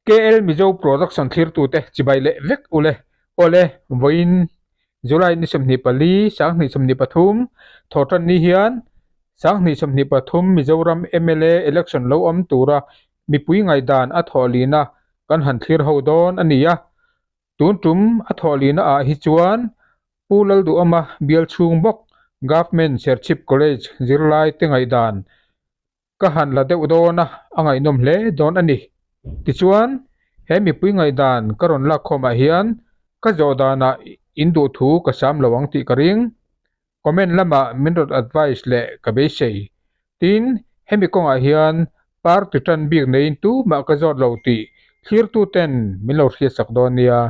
KL Mizo Production thlirtute chibai leh vek ule. Awle, vawiin July ni 24, 2023, thawhtan ni hian 2023 Mizoram mla election lo awm tura mipui ngaihdan a thawh lina kan han thlir ho dawn a ni a. Tun tum a thawh lina ah hi chuan Pu Lalduhawma bial chhung bawk Government Serchhip College zirlai te ngaihdan ka han la deuh dawn a, a ngaihnawm hle dawn a ni. Tichuan, he mipui ngaihdan ka rawn lakkhawmah hian ka zawh danah in duh thu ka sam lo ang tih ka ring. Comment lamah min rawn advice leh ka beisei. Tin, hemi kawngah hian party tan bik neiin tumah ka zawt lo tih thlirtuten min lo hriatsak dawn nia.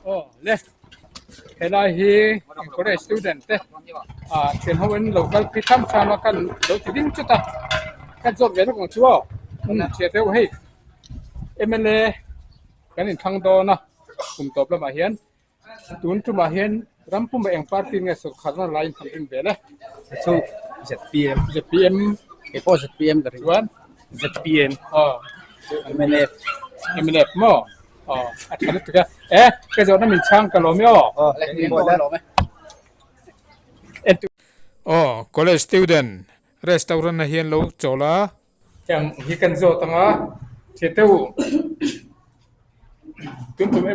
Aw le. Helai hi college student te ah thian ho in lo kal phei tham tham a kan lo ti ding chut a kan zawt ve lawk ang chu aw chhia deuh hei mla kan inthlang dawn a kum tawp lamah hian tun tumah hian ram puma eng party nge sawrkharna lai in han ring vel e chu zpm zpm keipawh zpm ka ring chuan zpm aw mnf mnf maw Aw, a tha lutuk a. E, ka zawhna min chhang ka lawm e aw. Aw, ka lawm e. Aw, college student restaurant ah hian lo chawl a. Heng hi kan zawt ang a, Theteu, tun tum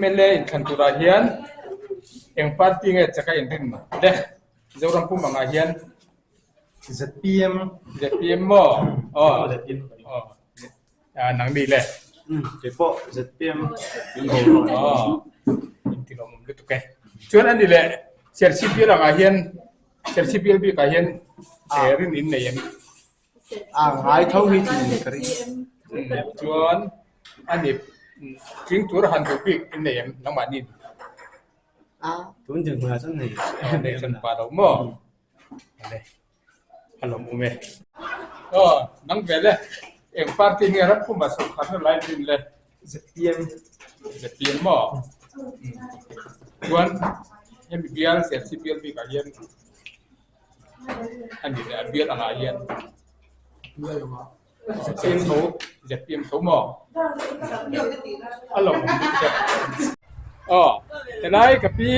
mla inthlan turah hian eng party nge chak a inrin le? Zoram pum angah hian. ZPM. ZPM maw? Aw, aw. Ah nang ni le. Kei pawh ZPM Aw in ti lawmawm lutuk e. Chuan ani le Serchhip bial angah hian Serchhip bial bikah hian eh rin in nei em? Ah ngai tho hi tih in ka ring. Chuan ani tling tur han duh bik in nei em nangmahni? Ah tun dinhmunah chuan nei. Nei chuan pa lo maw? Ale. A lawm awm e. Aw, nang vel e. Eng party nge ram puma sawrkharna lai rin le? ZPM. ZPM maw? Chuan hemi bial Serchhip bial bikah hian a ni leh a bial angah hian ZPM tho ZPM tho maw? A lawm awm lutuk e. Aw, helai ka pi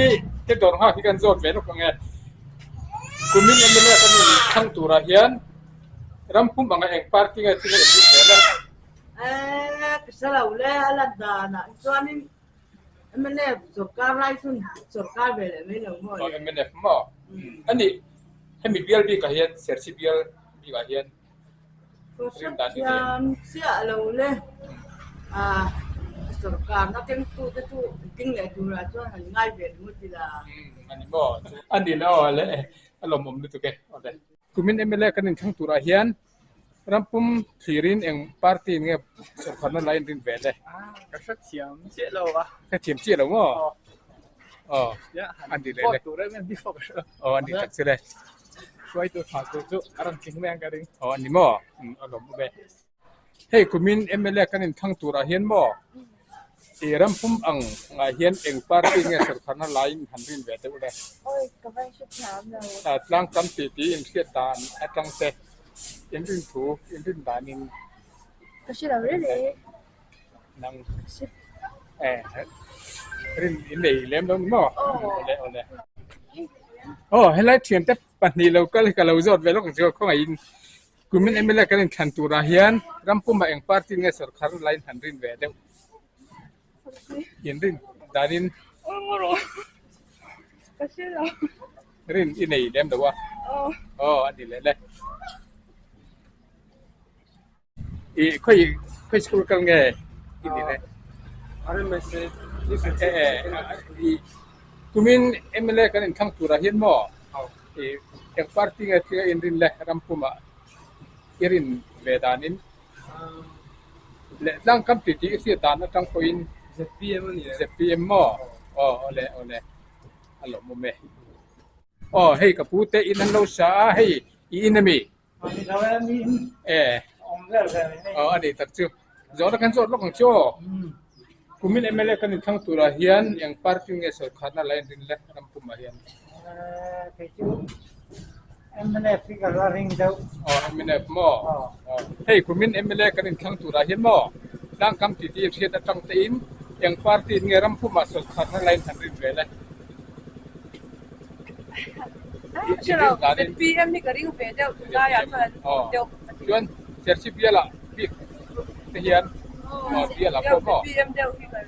te dawr nghak hi kan zawt ve lawk ang e. Kumin MLA kan in thlang turah hian ram pum anga eng party nge thil a inrin zel a? Eh, ka hre lo le, a lan danah chuanin MNF sorkar lai chun sorkar ve leh mai lo maw le? Aw, MNF maw? Ani, hemi bial bikah hian, Serchhip bial bikah hian Thiam chiah lo le ah sorkarna kengtute chu ding leh turah chuan han ngai ve ringawt ila. Ani maw? A ni le aw le a lawmawm lutuk e aw le. Kumin mla kan inthlang turah hian rampum thlirin eng party in nge sorkarna lai in rin ve le? Ka hrethiam chiah lo a. Hrethiam chiah lo maw? Aw a ni le le. Aw a ni tak chu le. Hruaitu tha tur chu a rawn tling mai ang ka ring. Aw a ni maw? A lawm awm e. Hei kumin mla kan inthlang turah hian maw i ram pum ang ngah hian eng party nge sawrkharna laiin han rin ve deuh le? Awi ka van hre thiam lo. Tlang tam tih tih in hriat dan atang te in rin thu in rin danin. Ka hre lo reng reng. Nang eh rin in nei lem lo ni maw? Awle awle. Aw helai thian te pahnih lo kal hi ka lo zawt ve lawk ang chu khawngaih in kumin mla kan inthlan turah hian ram pumah eng party nge sawrkar line han rin ve deuh in rin danin rin i nei lem lo a aw a ni leh le. I khawi khawi school kal nge i ni le? Kumin mla kan inthlang turah hian maw i eng party nge thil a inrin le ram pumah i rin ve danin leh tlang kam tih tih i hriat dan atang pawhin ZPM a ni e. ZPM maw? Aw awle awle a lawmawm e. Aw hei ka pu te in an lo sa a hei i in a mi? Aw a ni tak chu. Zawhna kan zawt lawk ang chu aw. Kumin mla kan inthlang turah hian eng party nge sawrkharna la inrin le ram pumah hian. Mnf hi ka la ring deuh. Aw mnf maw? Aw. Hei kumin mla kan inthlang turah hian maw tlangkam titi hriat atang tein eng party in nge ram pumah sawrkharna line han rin vel e? ZPM hi ka ring ve deuh tunlaiah chuan an duh deuh. Chuan Serchhip bialah bik te hian bialah pawh maw?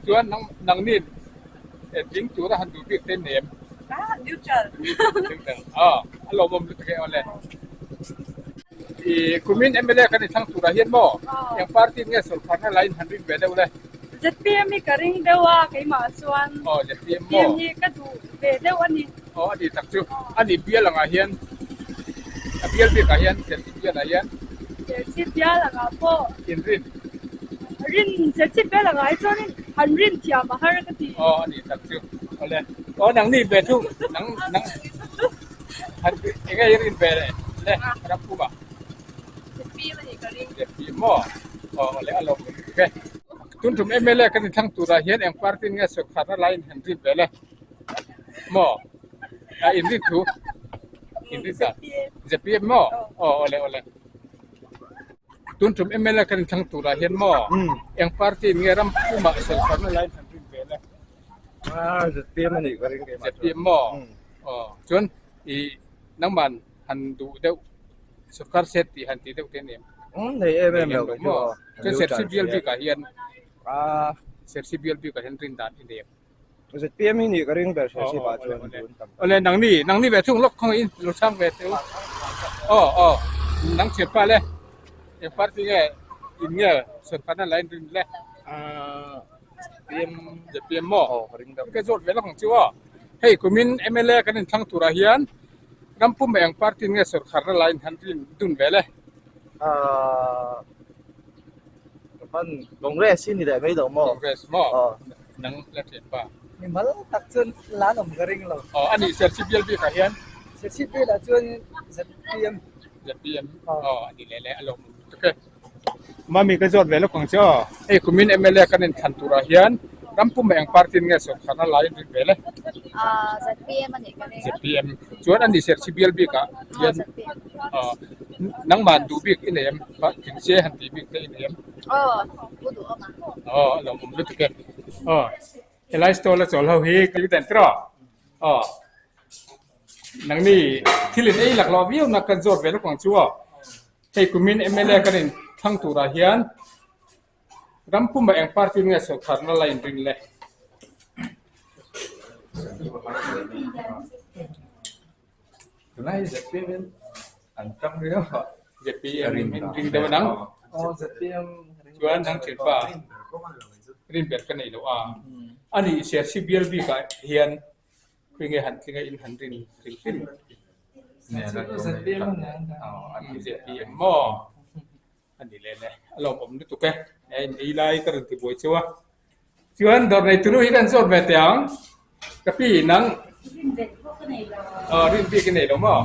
Chuan nangnin Tling tura han duh bik te nem. Ah, neutral. Neutral. Ah, a lawmawm lutuk e awle. I kumin MLA kan inthlang turah hian maw eng party nge sawrkharna lain han ring ve deuh le? ZPM hi ka ring deuh a keimah chuan. Aw ZPM maw? ZPM hi ka duh ve deuh a ni. Aw a ni tak chu. A ni bial angah hian a bial bikah hian Serchhip bialah hian. Serchhip bial angah pawh. Inrin. Rin Serchhip bial angah hi chuanin han rin thiam a har ka ti. Aw a ni tak chu. Awle. Aw nang ni ve chu nang nang han eng nge i rin ve le le ram puma. ZPM a nih ka ring. ZPM maw? Aw awle a lawm lutuk e. Tun tum MLA kan inthlang turah hian eng party nge sawrkharna laiin han rin ve le? Maw? A inrin thu inrin ta ZPM maw? Aw awle awle. Tun tum MLA kan inthlang turah hian maw eng party in nge ram pumah sawrkharna laiin han rin ve le? Ah ZPM a nih ka ring keimah chuan. ZPM maw? Aw chuan i nangman han duh deuh sawrkar set tih han tih deuh te ania em? Nei em em lo kei chu aw. Chuan Serchhip bial bikah hian Serchhip bial bikah hian rin dan i nei em? ZPM hi nih ka ring ber Serchhip ah chuan tun tam. Awle nangni nangni ve thung lawk khawngaihin lo chhang ve teh u. Aw aw nang thianpa le eng party nge in nge sawrkharna la in rin le? ZPM ZPM maw? Aw ka ring deuh. Ka zawt ve lawk ang chu aw. Hei kumin MLA kan inthlang turah hian ram pum eng party nge sawrkharna la in han rin dun ve le? Ahh Kan Congress hi ni leh mai lo maw? Congress maw? Nang la thian pa. Mi mal tak chuan lan awm ka ring lo. Aw a nih Serchhip bial bikah hian? Serchhip bialah chuan ZPM. ZPM aw a ni leh leh a lawmawm lutuk e. Mami ka zawt ve lawk ang che aw. Hei kumin MLA kan inthlan turah hian ram pum eng party in nge sawrkharna lai in rin ve le? Aaa ZPM a nih ka ring a. ZPM chuan a nih Serchhip bial bikah hian aw nangmah duh bik i nei em? Thingse han tih bik te i nei em? Aw pu duh awm a. Aw a lawmawm lutuk e. Aw helai stall a chawl ho hi ka den tiraw? Aw nangni thil in ei laklawh viau na kan zawt ve lawk ang chu aw. Hei kumin mla kan in thlang turah hian ram pumah eng party nge sawrkharna la inrin le? Tunah hi ZPM in an tang riau a. ZPM in ring deuh nang. Aw ZPM chuan nang thianpa rin ber ka nei lo a. Ani Serchhip bial bikah hian Khawi nge han tlinga in han rin hrim hrim. ZPM maw? A ni leh le. A lawmawm lutuk e. In ei lai ka rawn ti buai cheu a. Chuan dawr nei tunu hi kan zawt ve teh ang. Ka pi nang. Rin bik pawh ka nei lo. Aw rin bik i nei lo maw?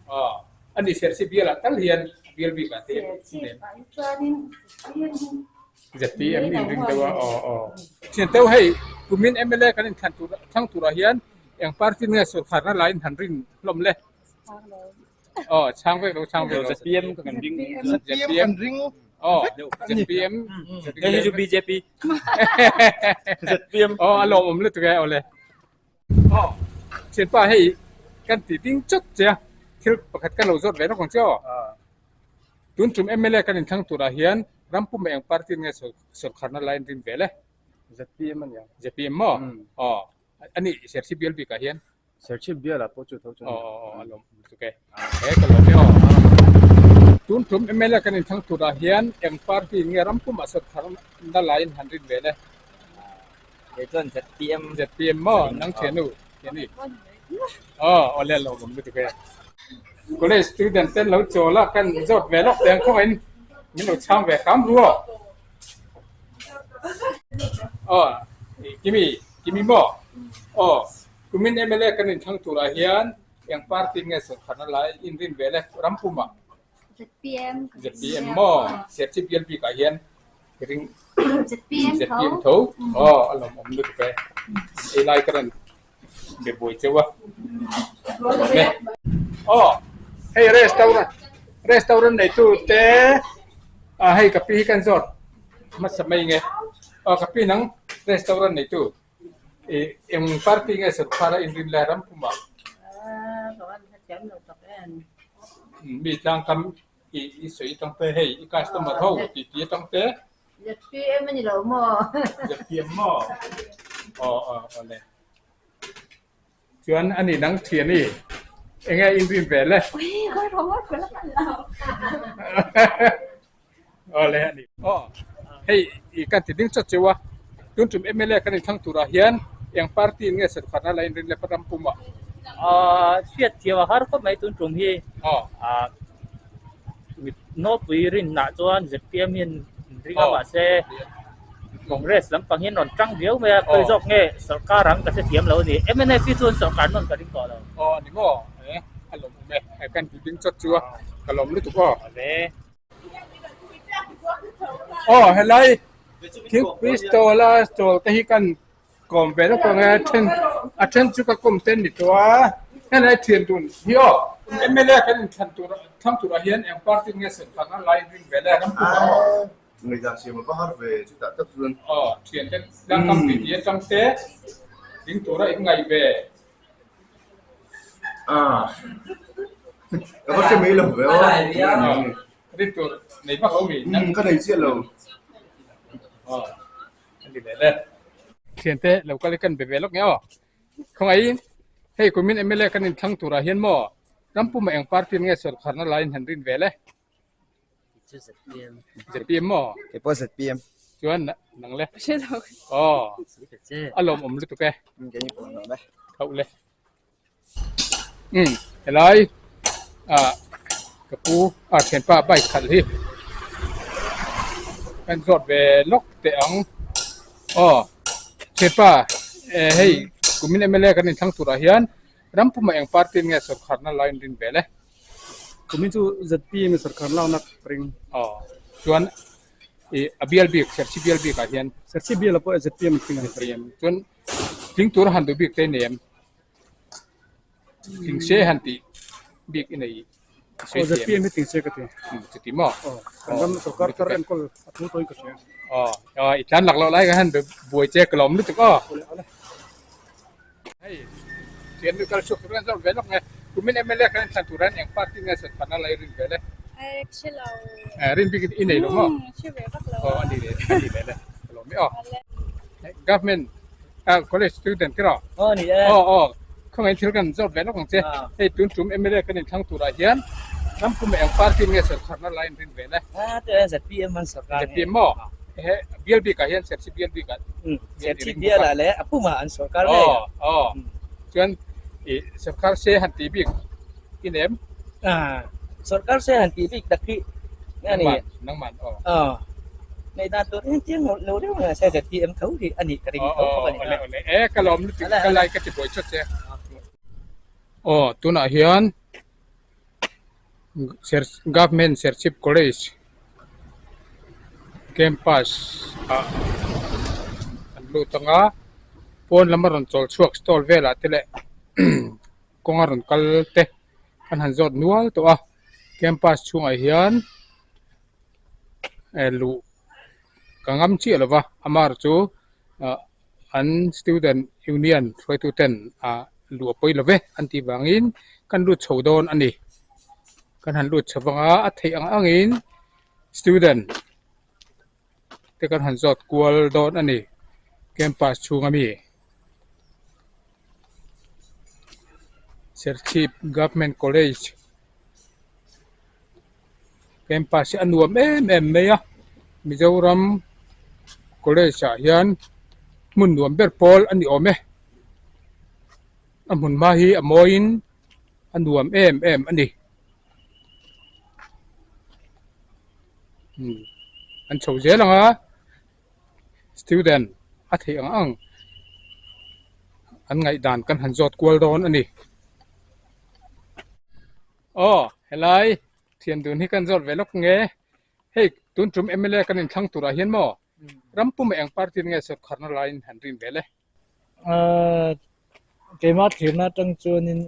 Aw a ni Serchhip bialah tal hian bial bikah te. Serchhip ah hi chuanin ZPM hi ZPM in ring deuh a aw aw. Thian teuh hei kumin mla kan inthlan tur thlang turah hian eng party nge sawrkharna laiin han rin hlawm le? Aw chhang vek lo chhang vek lo. ZPM kan ring. ZPM kan ring. Aw ZPM. Hei hi chu BJP. ZPM. Aw a lawmawm lutuk e awle. Aw thianpa hei kan ti ding chawt che a thil pakhat kan lo zawt ve lawk ang che aw. Tun tum mla kan inthlang turah hian ram pum eng party nge sawrkharna lai an rin vel e? ZPM a nia. ZPM maw? Aw. A nih Serchhip bial bikah hian? Serchhip bialah pawh chu tho chuan. Aw aw aw a lawm lutuk e. He ka lawm e aw. Tun tum mla kan inthlang turah hian eng party nge ram pumah sawrkharna laiin han rin vel e? Kei chuan ZPM. ZPM maw? Nang thiannu thiani. Aw aw le a lawmawm lutuk e. College student te lo chawl a kan zawt ve lawk teh ang khawngaihin min lo chhang ve hram ru aw. Aw Kimi Kimi maw? Aw kumin mla kan inthlang turah hian eng party nge sawrkharna lai inrin ve le ram pumah. ZPM ZPM maw? Serchhip bial bikah hian ring ZPM ZPM tho aw a lawmawm lutuk e. Ei lai ka rawn be buai cheu a. Aw. Hei restaurant restaurant neitu te ah hei ka pi hi kan zawt hmasa mai nge aw ka pi nang restaurant neitu ih eng party nge sorkar a inrin lai ram pum ah mi tlangkam ih i sawi atang te hei i customer ho tih tih atang te. ZPM a ni lo maw? ZPM maw? Aw aw awle. Chuan ani nang thian i enge in rin ve le? Awle ani. Aw hei i kan ti ding chawt cheu a, tun tum mla kan inthlang turah hian eng party in nge sarkharna la inrin le ram pum ah? Aw hriat thiam a har khawp mai tun tum hi. Aw. Nawpui rinna chuan ZPM hian in ring a mahse Congress lampang hian rawn tang viau mai a, khawi zawk nge sorkar ang ka hrethiam lo a ni. MNF hi chuan sorkar nawn ka ring tawh lo. Aw a ni maw? E a lawm awm e, e kan ti ding chawt chu a, ka lawm lutuk aw. Awle. Aw helai thingpui stall a stall te hi kan Kawm ve lawk ang e, then a then chu ka kawm te ni tawh a, helai thian dun hi aw mla kan inthlan tur thlang turah hian eng party nge serhtan a lai ring ve le ram pum ang aw. Ngaihdan siam a va har ve chutah tak chuan. Aw thian te tlangkam tih tih atang te ding tura in ngaih ve. Ah ka va hre mai lo ve aw. Rin tur nei vak lo mi. Ka nei chiah lo. Aw. An ti leh le. Thiante lo kal hi kan be ve lawk nge aw. Khawngaihin hei kumin mla kan inthlang turah hian maw ram puma eng party nge sawrkharna laiin han rin ve le? ZPM. ZPM maw? Kei pawh ZPM. Chuan nang le? Aw. A lawmawm lutuk e. Kei ni pawh an lawm e. Khauh le. Umm helai ah ka pu a thianpa bike khalh hi kan zawt ve lawk teh ang aw thianpa eh hei kumin mla kan inthlang turah hian ram puma eng party nge sawrkharna lai an rin vel e kumin chu zpm sawrkhar lakna ring aw chuan ih a bial bik serchhip bial bikah hian serchhip bial ah pawh zpm an tling a chuan tling tur han duh bik te nei em. Thing se han tih bik i nei sawi thiam. ZPM hi thing se ka ti. Chuti maw? Aw, kan ram sorkar thar enkawl a thu tawhin ka hria. Aw, aw i tlan lak loh lai ka han buai che ka lawm lutuk aw. Hei, thian nu kal chhuak tur an zawrh ve lawk nge. Kumin mla khan an thlan tur an eng party nge sawn phan a lai rin ve le. Hre lo. Rin bik i nei lo maw? Hre ve vak lo. Aw, a ni leh, a ni leh le. Ka lawm e aw. Government Ah college student te rawh. Aw ni e. Aw aw khawngaih thil kan zawt ve lawk ang che. Hei tun tum mla kan inthlang turah hian ram pum eng party nge sawrkharna lai an rin ve le. Ah te zpm an sawrkar nge. Zpm maw? He bial bikah hian Serchhip bial bikah. Serchhip bialah leh a pumah an sawrkar ngei. Aw aw chuan i sawrkar se han tih bik i nem? Ah sawrkar se han tih bik tak hi nangman nangman aw. Aw. Ngaihdan tur hian chiang lo lo reuh mai se zpm tho hi a nih ka ring tho bawk a ni. Awle awle e ka lawm lutuk ka lai ka ti buai chawt che. Aw tunah hian Government Serchhip College campus ah an lut ang a pawn lam a rawn chawl chhuak stall velah te leh kawng a rawn kal te an han zawt nual tawh a campus chhungah hian. luh ka ngam chiah lo va amar chu ah an student union hruaitu ten ah luh a pawi lo ve an tih vangin kan lut chho dawn a ni kan han lut chho vang a a theih ang angin student te kan han zawt kual dawn a ni campus chhung ami Serchhip government college. Campus hi a nuam em em mai a Mizoram college ah hian hmun nuam ber pawl a ni awm e a hmun hma hi a mawiin a nuam em em a ni an chho zel ang a student a theih ang ang an ngaihdan kan han zawt kual dawn a ni. Aw helai thian dun hi kan zawt ve lawk nge hei tun tum mla kan inthlang turah hian maw ram pum eng party nge sawrkharna laiin han rin ve le. Ahh keimah thlirna atang chuanin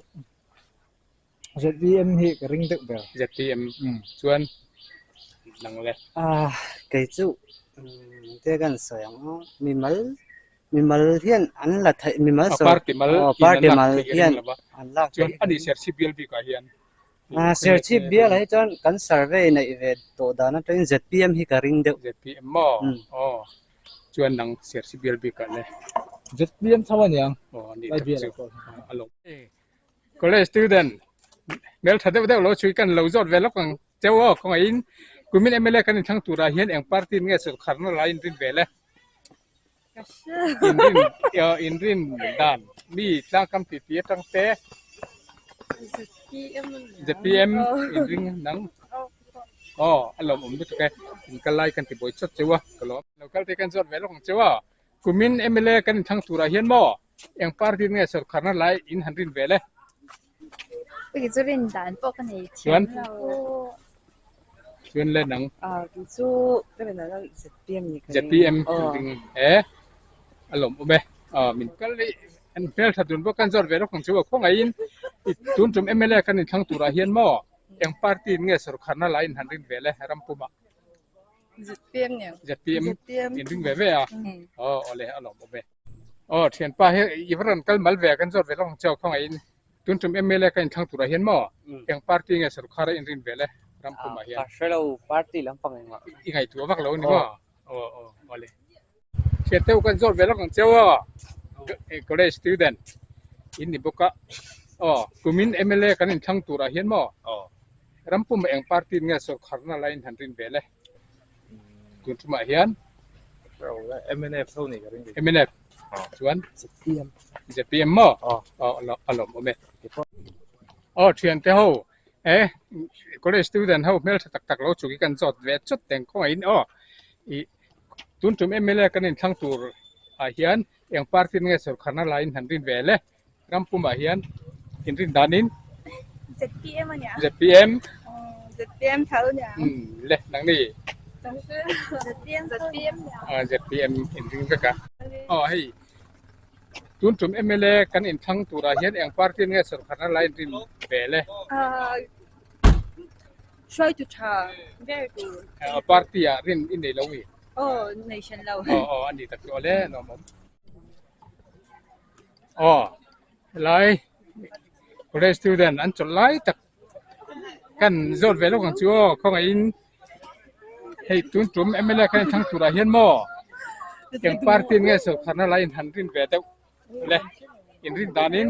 ZPM hi ka ring deuh ber. ZPM chuan nang le. Ah kei chu te kan sawi ang a mimal mimal hian an la theih mimal sawi party mal party mal hian an lak chuan ani Serchhip bial bikah hian Ah Serchhip bial ah hi chuan kan survey neih ve tawh dan atangin ZPM hi ka ring deuh. ZPM maw? Aw chuan nang Serchhip bial bikah le. ZPM tho aniang. Aw ani tak chu a lo. College student hmel tha deuh deuh lo chhui kan lo zawt ve lawk ang cheu aw khawngaihin kumin mla kan inthlang turah hian eng party in nge sawrkharna lai inrin ve le inrin inrin dan mi tlangkam ti ti atang te zpm inring nang aw a lawmawm lutuk e in kal lai kan ti buai chawt cheu a ka lawm lo kal te kan zawt ve lawk ang cheu a kumin mla kan inthlang turah hian maw Eng party nge sawrkharna lai in han rin ve le? Kei chu rin dan pawh ka nei thiam lo. Chuan le nang? Ah, kei chu ka rin dan ZPM ni ka ring. ZPM ring e a lawm awm e. Ah, min kal i an hmel tha dun bawk kan zawt ve lawk ang chu a khawngaih in tun tum MLA kan inthlang turah hian maw eng party nge sawrkharna lai in han rin ve le ram pumah? ZPM ni. ZPM in ring ve ve a. Aw awle a lawm awm e. Aw thianpa hi i va rawn kal mal ve a kan zawt ve lawk ang che aw khawngaih in tun tum MLA ka inthlang turah hian maw eng party nge sorkar a inrin ve le ram pumah hian. Ka hre lo party lampang engmah. I ngaihtuah vak lo a ni maw? Aw aw awle. Thian te u kan zawt ve lawk ang che aw college student in ni bawk a aw kumin MLA kan inthlang turah hian maw ram pumah eng party nge sorkarna la in han rin ve le. Tun tumah hian MNF tho ni ka ring. MNF chuan ZPM ZPM maw? Aw a lawm awm e. Aw thian te ho e college student ho hmel tha tak tak lo chu ki kan zawt ve chawt teng khawngaih in aw i tun tum MLA kan inthlang tur ah hian eng party nge sawrkharna laiin han rin ve le. Ram pumah hian inrin danin ZPM a nia. ZPM. ZPM tho nia. Le nang ni. ZPM ZPM nia. Ah ZPM inring vek a. Aw hei tun tum MLA kan inthlang turah hian eng party nge sawrkharna lai inrin ve le? Ah hruaitu tha ber tur. Party ah rin i nei lo mi? Aw nei hran lo. Aw aw a ni tak chu awle lawmawm. Aw helai college student an chawlh lai tak kan zawt ve lawk ang chu aw khawngaih in hei tun tum mla kan inthlang turah hian maw eng party nge sawrkharna lai in han rin ve deuh le in rin danin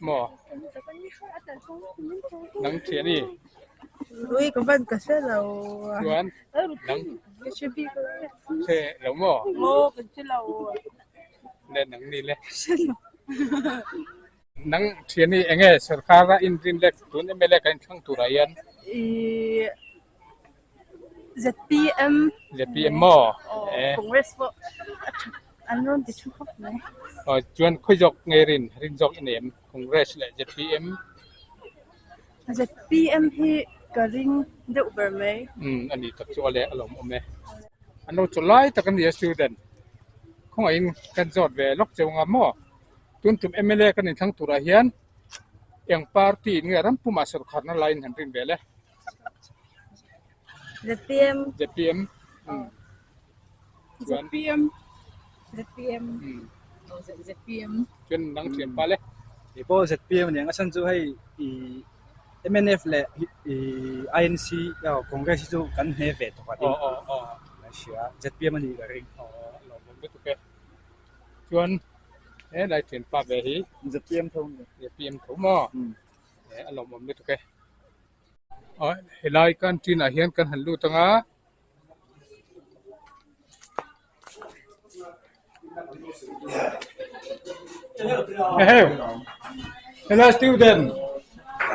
maw nang thiani. Ui ka van ka hre lo. Chuan nang Ka hre bik lo. Hre lo maw? Maw ka hre lo. Le nang ni le. Nang thian hi enge sarkar a inrin lek tun MLA kan inthlang turah hian? I ZPM. ZPM maw? Aw Congress pawh a tha an rawn ti thu khawp mai. Aw chuan khawi zawk nge rin rin zawk i nei em Congress leh ZPM? ZPM hi ka ring deuh ber mai. Umm a ni tak chu a leh a lawm awm e. An lo chaw lai tak a ni a student khawngaihin kan zawt ve lawk cheu nga maw? Tun tum MLA kan inthlang turah hian eng party in nge ram pumah sawrkharna laiin han rin ve le? ZPM. ZPM. Umm. ZPM. ZPM. ZPM. Chuan nang thian pa le. Kei pawh ZPM aniang a chhan chu hei i MNF leh i INC Congress hi chu kan hne ve tawh a tin kan hria ZPM a nih ka ring. Lawmawm lutuk e. Chuan he lai thian pa ve hi ZPM tho ani. ZPM tho maw? A lawmawm lutuk e. Helai canteen ah hian kan han lut anga. Hello student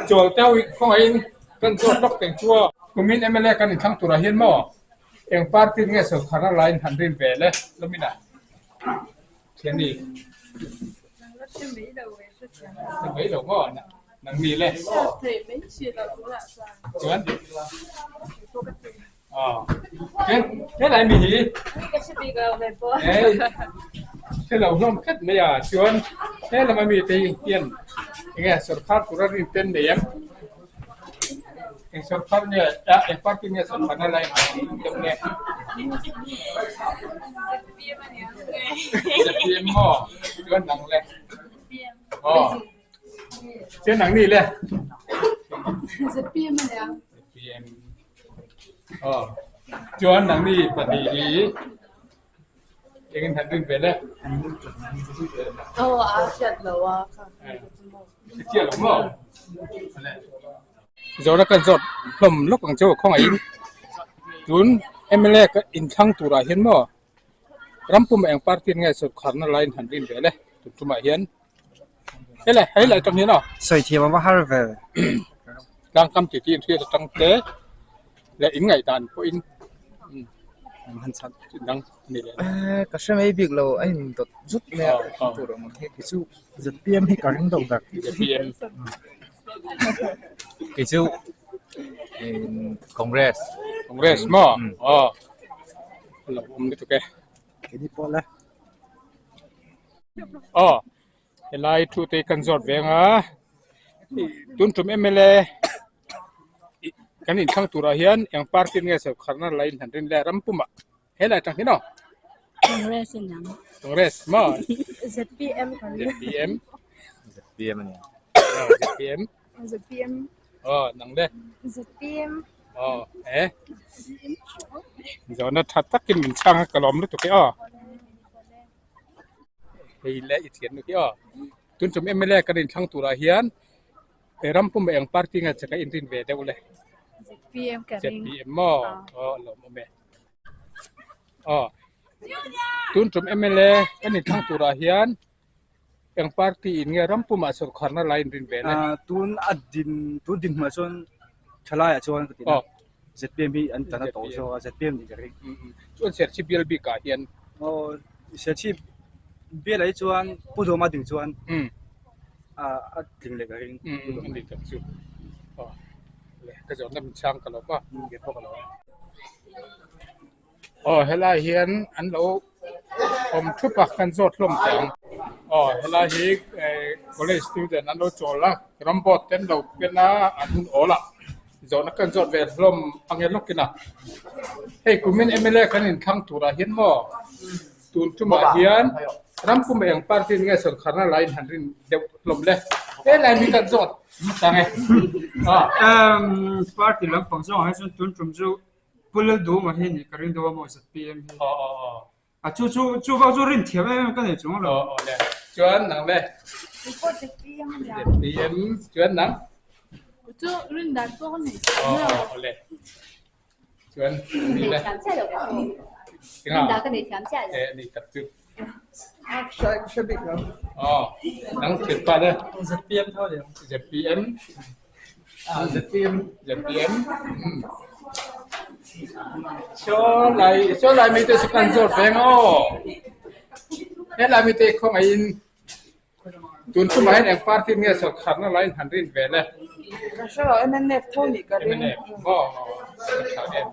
chawl teuh i khawngaihin kan zawt lawk teng chu aw kumin MLA kan inthlang turah hian maw eng party nge sawrkharna laiin han rin ve le lawmina thiani mai lo maw nang ni le chuan Helai mi hi hei hre lo hlawm tlat mai a chuan he lama mi te hian Enge sorkar tura rin ten nei em? Eng sorkar nge a eng party nge sorkarna lai deuh nge? ZPM maw? Chuan nang le? Aw. Chuan nang ni le? ZPM ania. ZPM. Aw. Chuan nang ni pahnih hi Engin han rin ve le. Aw a hriat lo a kha. I chiah lo maw? Zawhna kan zawt hlawm lawk ang chu khawngaih in tun mla ka inthlang turah hian maw rampum eng party nge sawrkharna laiin han rin ve le tun tumah hian hele hei lai tang hian aw. Sawi thiam a va har ve. Tlangkam titi inhriat atang te leh in ngaihdan pawhin han chhan dang a ni leh. Ka hre mai bik lo a in dawt zut mai a tur awm ang hi. Kei chu ZPM hi ka ring deuh ber. ZPM. Kei chu Congress. Congress maw? Aw. Lo awm lutuk e. Keini pawh le. Aw. Helai thu te kan zawt veng a. Tun tum MLA kan inthlang turah hian eng party nge sawrkharna la in han rin le ram pumah helai atang hian aw. Congress in ang. Congress maw? ZPM kan rin. ZPM. ZPM a ni. Aw ZPM. ZPM. Aw nang le. ZPM. Aw e. Zawhna tha takin min chhang a ka lawm lutuk e aw. Hei le i thian nu hi aw. Tun tum MLA kan inthlang turah hian Ram pum eng party nge che ka inrin ve deuh le? ZPM ka ring. ZPM maw? Aw lawm awm e. Aw. Tun tum MLA kan inthlang turah hian eng party in nge ram pumah sawrkharna la inrin ve le? Tun a din tun dinhmunah chuan thalaiah chuan ka ti na. ZPM hi an tan a tawh zawk a, ZPM nih ka ring. Chuan Serchhip bial bikah hian? Aw, Serchhip bialah hi chuan Pu Duhawma ding chuan a tling leh ka ring. A ni tak chu. Aw, le ka zawhna min chhang ka lo va. Ke pawh ka lo a. Aw, helai hian an lo awm thup a, kan zawt hlawm teh ang. Aw, helai hi college student an lo chawl a, ramboard te an lo ken a, an hun awl a. Zawhna kan zawt ve hlawm ang e lawkin a. Hei kumin mla kan inthlang turah hian maw tun tumah hian ram pum eng party nge sawrkharna laiin han rin deuh hlawm le. Helai mi kan zawt hmasa ang e. Umm party lampang zawngah hi chuan tun tum chu Pu Lalduhma hi nih ka ring deuh a maw ZPM hi. A chu chu chu vak chu rin thiam em em ka nei chung lo. Aw aw le. Chuan nang le. Report ZPM a nia. ZPM chuan nang. Chu rin dan pawh ka nei. Aw aw aw le. Chuan ni le. Thiam chiah lo ka. Rin dan ka nei thiam chiah lo. Eh ni tak chu. Hre hre bik lo. Aw nang thian pa le. ZPM tho le. ZPM. ZPM ZPM Saw lai saw lai mi te chu kan zawt veng aw he lai mi te khawngaihin tun tumah hian eng party nge sawrkharna laiin han rin ve le Ka hre lo MNF tho nih ka ring MNF maw a tha em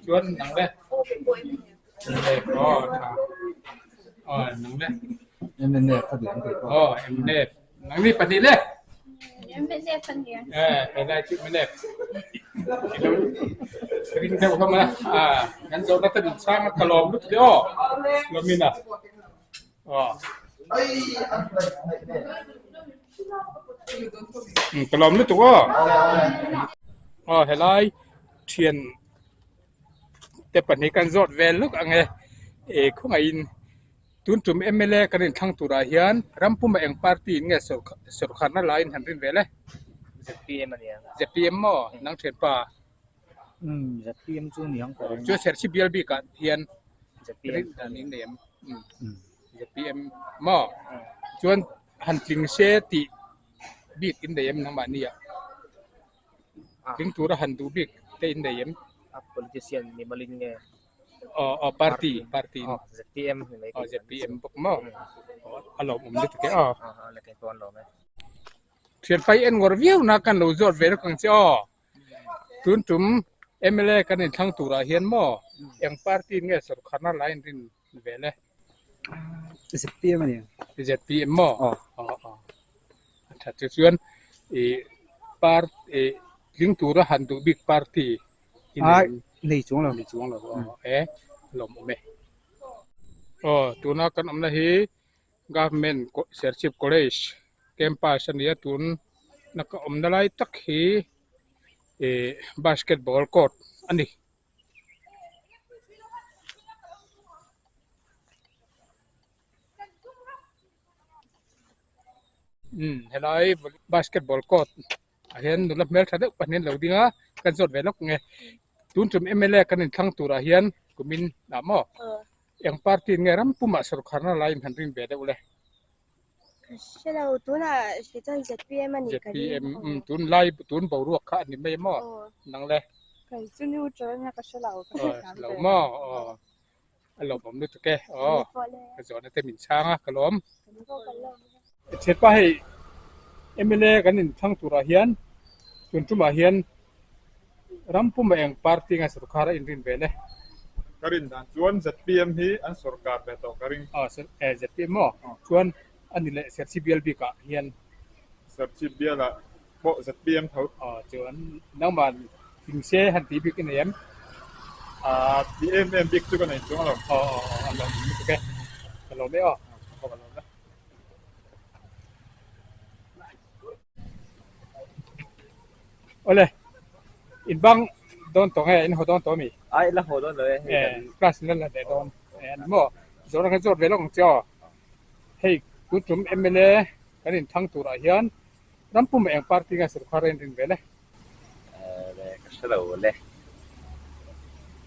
chuan nang le MNF aw tha aw nang le MNF a duh ang tih pawh aw MNF Nang ni pahnih le. MNF an nia. Eh, helai chu MNF. Ilo ring deuh hlawm a. Ah, kan zawhna te min chhang a ka lawm lutuk e aw. Lawmin a. Aw. Ka lawm lutuk aw. Aw, helai thian te pahnih kan zawt vel luk ang e. E khawngaihin Tun tum mla kan inthlang turah hian ram puma eng party in nge sawrkharna laiin han rin vel e? ZPM a nia. ZPM maw? Nang thianpa? Umm ZPM chu ni ang ka ring. Chu Serchhip bial bikah hian ZPM rin dan in nei em? ZPM maw? Chuan han tling se tih bik in nei em nangmahni ah? Tling tura han duh bik te in nei em? A politician mimal in nge? Aw aw party party aw ZPM ni mai aw ZPM bawk maw aw a lawmawm lutuk e aw a la keng pawh an lawm e thianpai en ngawr viau na kan lo zawt ve lawk ang che aw tun tum MLA kan inthlang turah hian maw eng party nge sawrkharna la inrin ve le ZPM a ni ZPM maw aw aw aw. that chu chuan ih par ih tling tura han duh bik party i nei nei chuang lo nei chuang lo aw e lawmawm e. Aw tuna kan awmna hi government Serchhip college campus a ni a tun na ka awmna lai tak hi ih basketball court a ni. Umm helai basketball court ah hian nula hmeltha deuh pahnih an lo ding a kan zawt ve lawk nge tun tum M L A kan inthlang turah hian kumin ah maw eng party in nge ram pumah sawrkharna lai in han rin ve deuh le. Ka hre lo tunah hri chuan ZPM a nih ka ring. ZPM umm tun lai tun boruak kha a ni mai maw nang le. Kei chu neutral ania ka hre lo ka hre thiam ve lo maw aw a lawmawm lutuk e aw ka zawhna te min chhang a ka lawm. Thianpa hei MLA kan inthlang turah hian tun tumah hian ram puma eng party nge sorkar a inrin ve le? Ka rin dan chuan ZPM hi an sorkar ve tawh ka ring. Aw ZPM maw? Chuan a ni leh Serchhip bial bikah hian. Serchhip bialah pawh ZPM tho. Aw chuan nangmah thingse han tih bik i nei em? Aaa ti em em bik chu ka nei chuang lo. Aw aw aw a lawm lutuk e. Ka lawm e aw. Ka lawm e. Awle in bang dawn tawh nge in haw dawn tawh ami? Ai la haw dawn lo e. Eh class in la la leh dawn eh ani maw? Zawhna kha zawt ve lawk ang che aw. Hei tun tum MLA kan inthlang turah hian ram pum eng party nge sorkar a inrin ve le? Le ka hre lo le.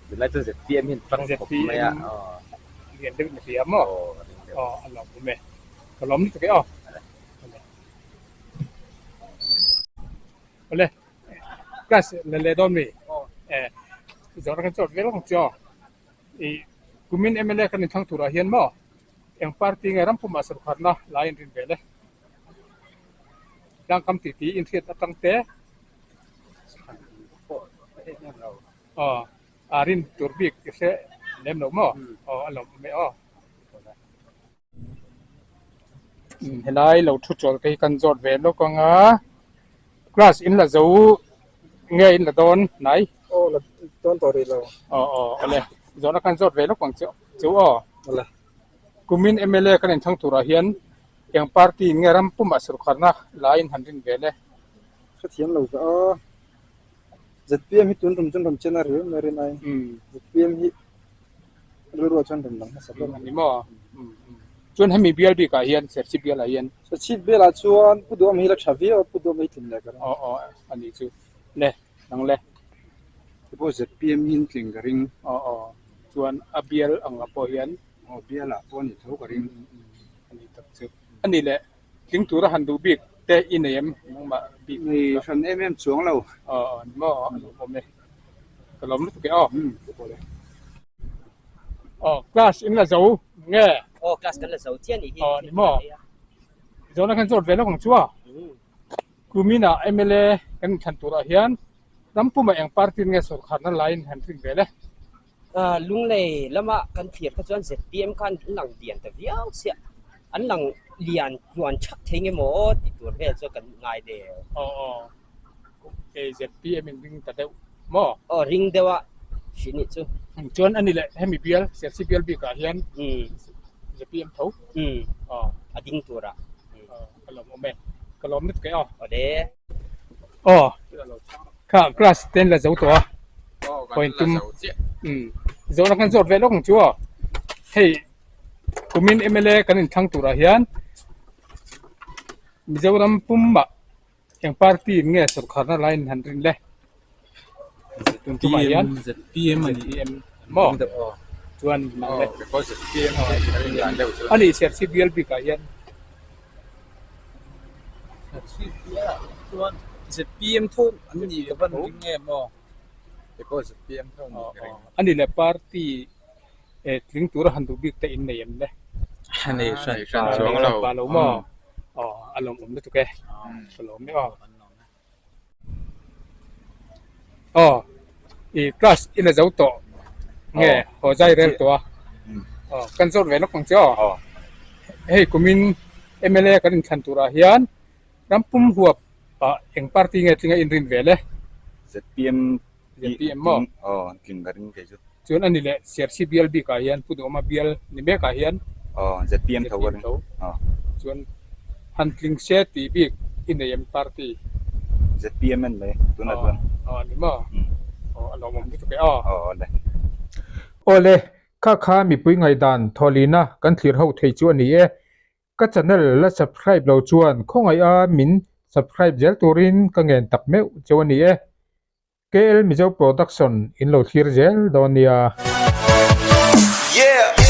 Tunlai chuan ZPM hian tang khawp mai a. ZPM lian deuh ni hria maw? Aw a lawm awm e. Ka lawm lutuk e aw. Awle class la leh dawn mi? Eh zawhna kan chawt vel ang chu aw. Ih kumin MLA kan inthlang turah hian maw eng party nge ram pumah sorkharna lai an rin vel e. Tlangkam tih tih inhriat atang te aw a rin tur bik i hre lem lo maw aw a lawm awm e aw. Helai lo thu chawl te hi kan zawt ve lawk ang a class in la zo nge in la dawn hnai? Aw la dawn tawh rih lo. Aw aw awle zawhna kan zawt ve lawk ang chu chu aw. Awle. Kumin MLA kan inthlang turah hian eng party in nge ram pumah sorkharna laiin han rin vel e? Hrethiam lo ve aw. ZPM hi tun rum chuan rawn chen a riau mai rin ai. ZPM hi rilruah chuan rawn lang hmasa ber. Ani maw? Chuan hemi bial bikah hian Serchhip bialah hian. Serchhip bialah chuan Pu Duhawm hi la tha viau a, Pu Duhawm hi tlin leh ka ring. Aw aw ani chu. Le nang le. Keipawh ZPM hi an tling ka ring. Aw aw chuan a bial angah pawh hian. Aw bialah pawh a ni tho ka ring. Ani tak chu. Ani le Tling tura han duh bik te i nei em? Nangmah bik. Nei hran em em chuang lo. Aw aw ni maw a lo awm e. Ka lawm lutuk e aw. Aw class in la zo nge? Aw class kan la zo chiah nih hi. Aw ni maw. Zawhna khan zawt ve lawk ang chu a. Kuminah MLA kan inthlan turah hian ram pumah eng party nge sawrkharna laiin han rin vel e? Lunglei lama kan thlir kha chuan ZPM khan an lang lian ta viau chiah. An lang lian tluan thak thei nge maw tih tur vel chuan kan ngai deuh. Aw aw. Kei ZPM in ring ta deuh maw? Aw ring deuh a hri nih chu. Chuan ani leh hemi bial Serchhip bial bikah hian ZPM tho. Aw a ding turah. Aw ka lawm awm e. Ka lawm lutuk e aw. Aw le. Aw kha class ten la zo tawh a point tum umm zawhna khan zawt ve lawk ang chu aw hei kumin MLA kan inthlang turah hian Mizoram pumah eng party in nge sawrkharna line han rin le tun tumah hian ZPM ZPM maw chuan nang le ani Serchhip bial bikah hian. Chuan ZPM tho an ni ka van ring em aw. Keipawh ZPM tho an ni ka ring. A ni le party tling tura han duh bik te in nei em le? Nei hran hran chuang lo. Pa lo maw? Aw a lawmawm lutuk e. Ka lawm e aw. Aw i class i la zo tawh nge haw zai rel tawh a aw kan zawt ve lawk ang che aw hei kumin MLA kan inthlan turah hian Ram pum huap ah eng party nge tlinga inrin vel e? ZPM ZPM maw? Aw tling ka ring thei chu. Chuan ani leh Serchhi bial bik ah hian Pu Duhawma bial ni mek ah hian Aw ZPM tho ka ring. Aw. Chuan han tling se tih bik i nei em party? ZPM en mai tunah chuan. Aw ani maw? Aw a lawmawm lutuk e aw. Aw awle. Awle, kha kha mipui ngaihdan thawhlina kan thlir ho thei chu a ni e. Ka channel la subscribe lo chuan khawngaih a min subscribe zel turin ka ngen tak meuh cheu a ni e. KL Mizo Production in lo thlir zel dawn nia. Yeah!